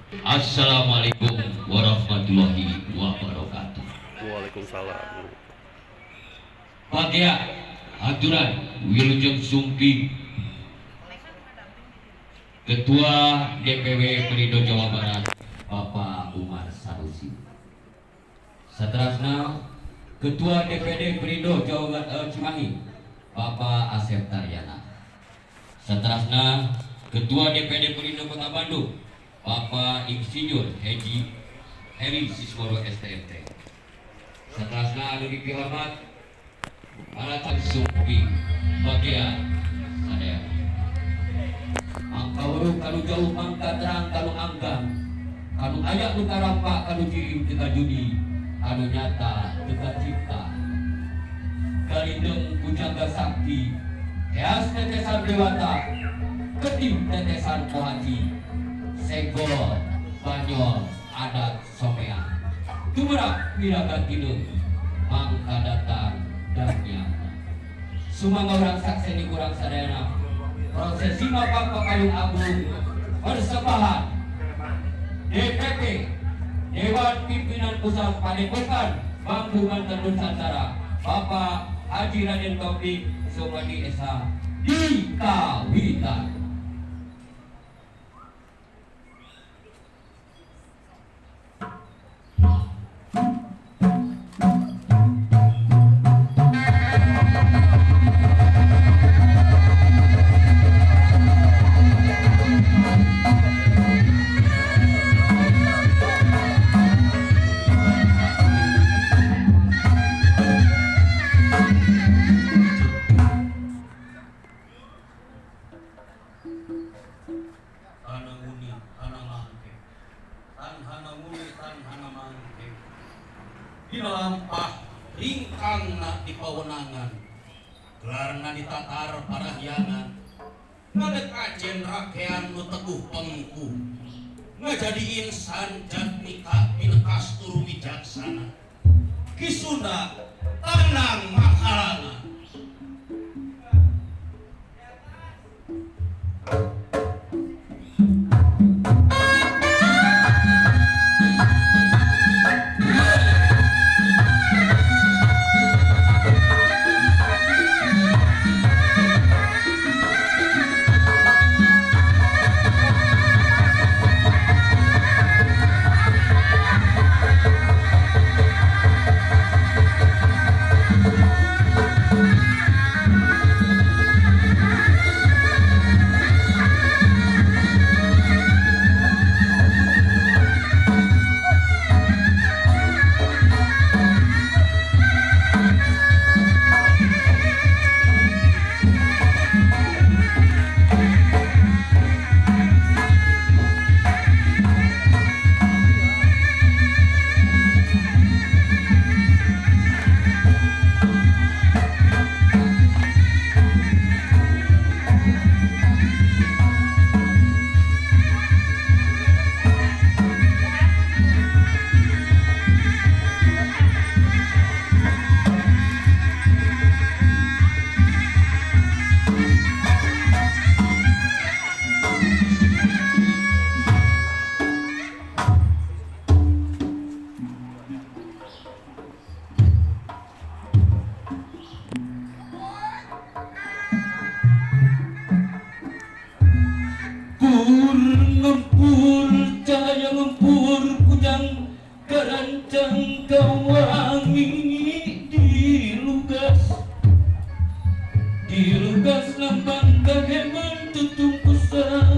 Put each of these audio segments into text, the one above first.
Assalamualaikum warahmatullahi wabarakatuh. Waalaikumsalam. Bagea aturan Wilujeng Sumping, Ketua DPW Perindo Jawa Barat Bapak Umar Sanusi. Seterusnya Ketua DPD Perindo Jawa Barat Cimahi Bapak Asep Taryana. Seterusnya Ketua DPD Perindo Kota Bandung Bapak Insinyur Heji Heri Sisworo STMT. Seterusnya anu dipihormat para Sumping bagea sadaya. Mangka weruh kanu jauh, mangka terang kanu anggang, kanu aya nu karampak, kanu jirim teu kajudi, kanu nyata teu kacipta, kalindeng pujangga sakti, heas tetesan dewata, ketih tetesan pohaci, senggol banyol adat somea, tumerak wiraga tideung, mangka datang danyang. Sumangga urang sakseni kurang sadayana prosesi mapak papayung agung persembahan DPP Dewan Pimpinan Pusat Padepokan Bambu Banten Nusantara Bapak Haji Raden Taufik Somadi SH di Kawitan. Hana nguni hana mangke, tan hana nguni tan hana mangke, dina lampah ringkangna di pawenangan, gelarna ditatar parahyangan, ngadeg ajen rakean nu teguh pengku, ngajadi insan jatmika pinekas turu wijaksana, Ki Sunda tanang makalana. Pur ngempur cahaya ngempur kujang kerancang kawangi dilugas dilugas lambang kaheman tutungkusan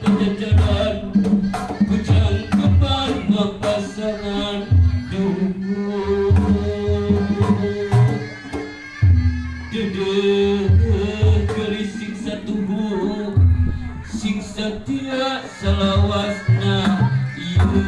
pajajaran kujang kembar pasangan duh dedeh gelising satuhu sing setia selawasna ieu.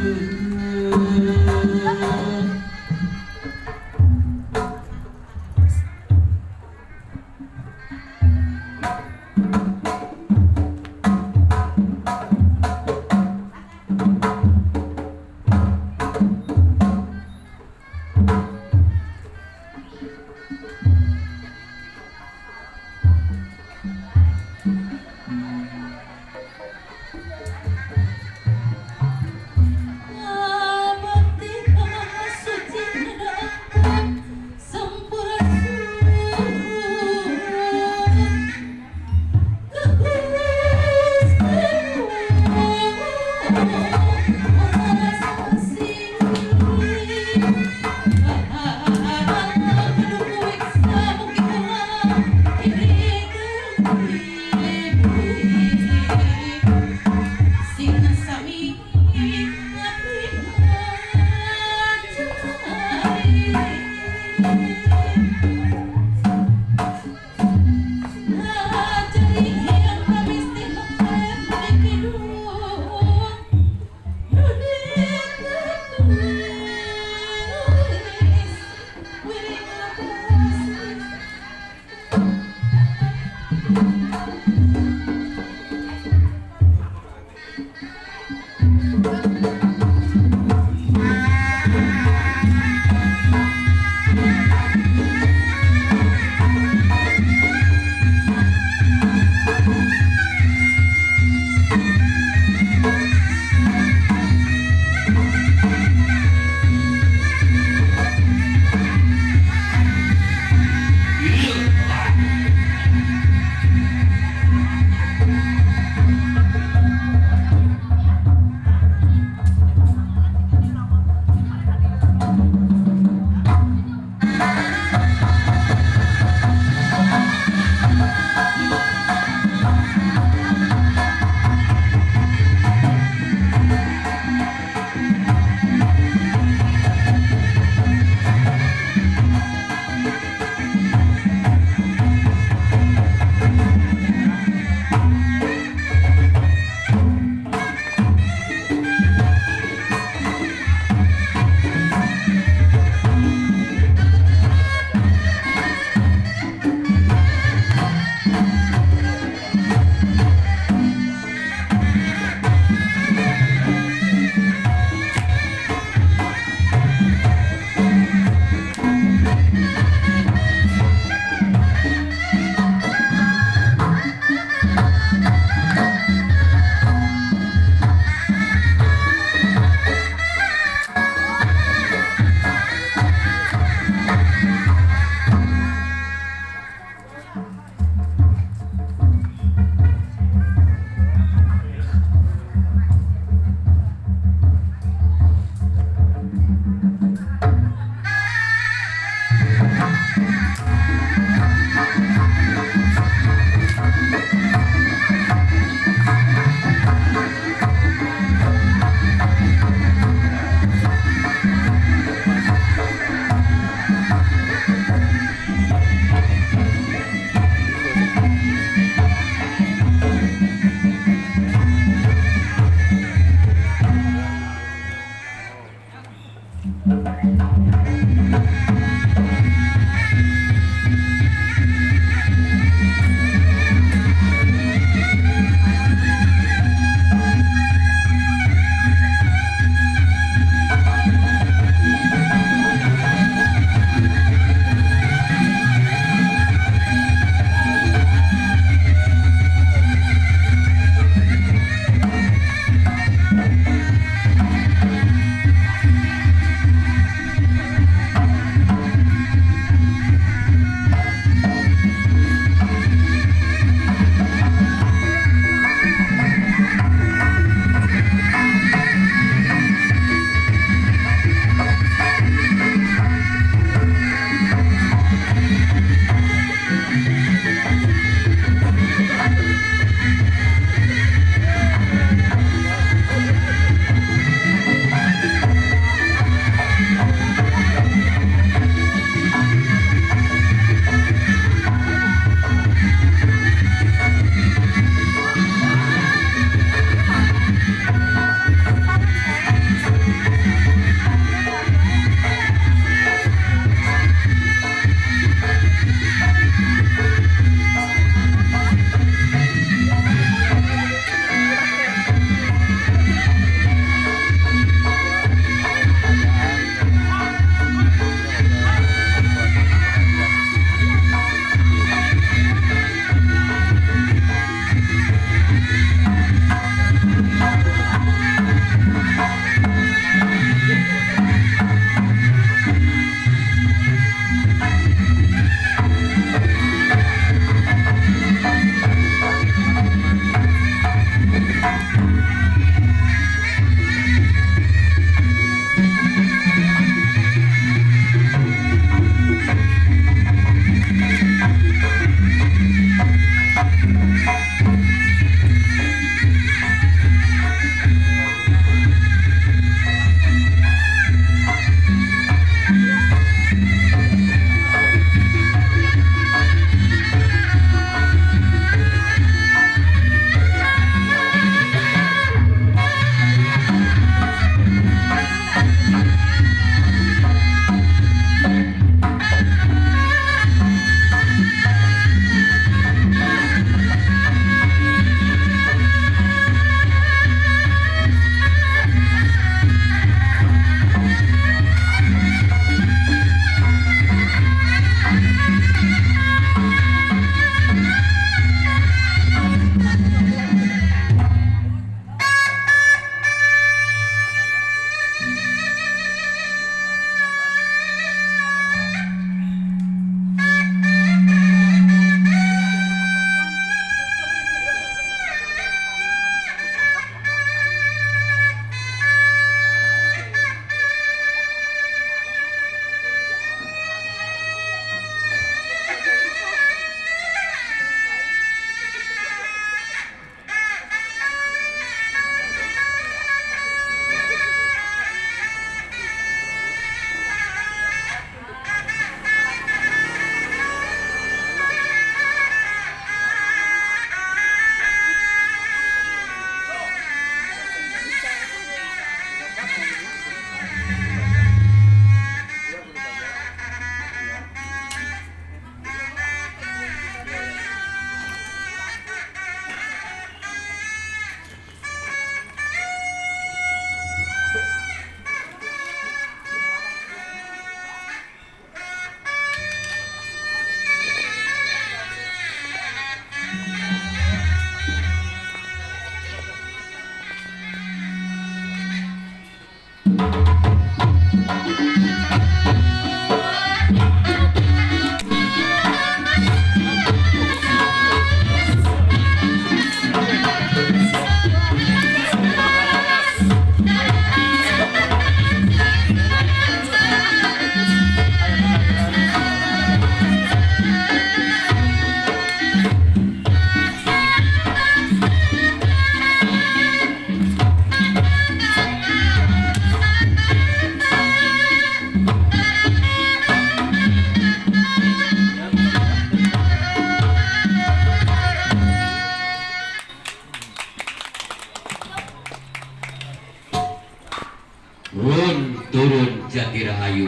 Run turun Jati Rahayu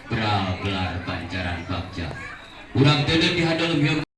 Bral gelar Banjaran Bagja. Urang teudeun di hadalem.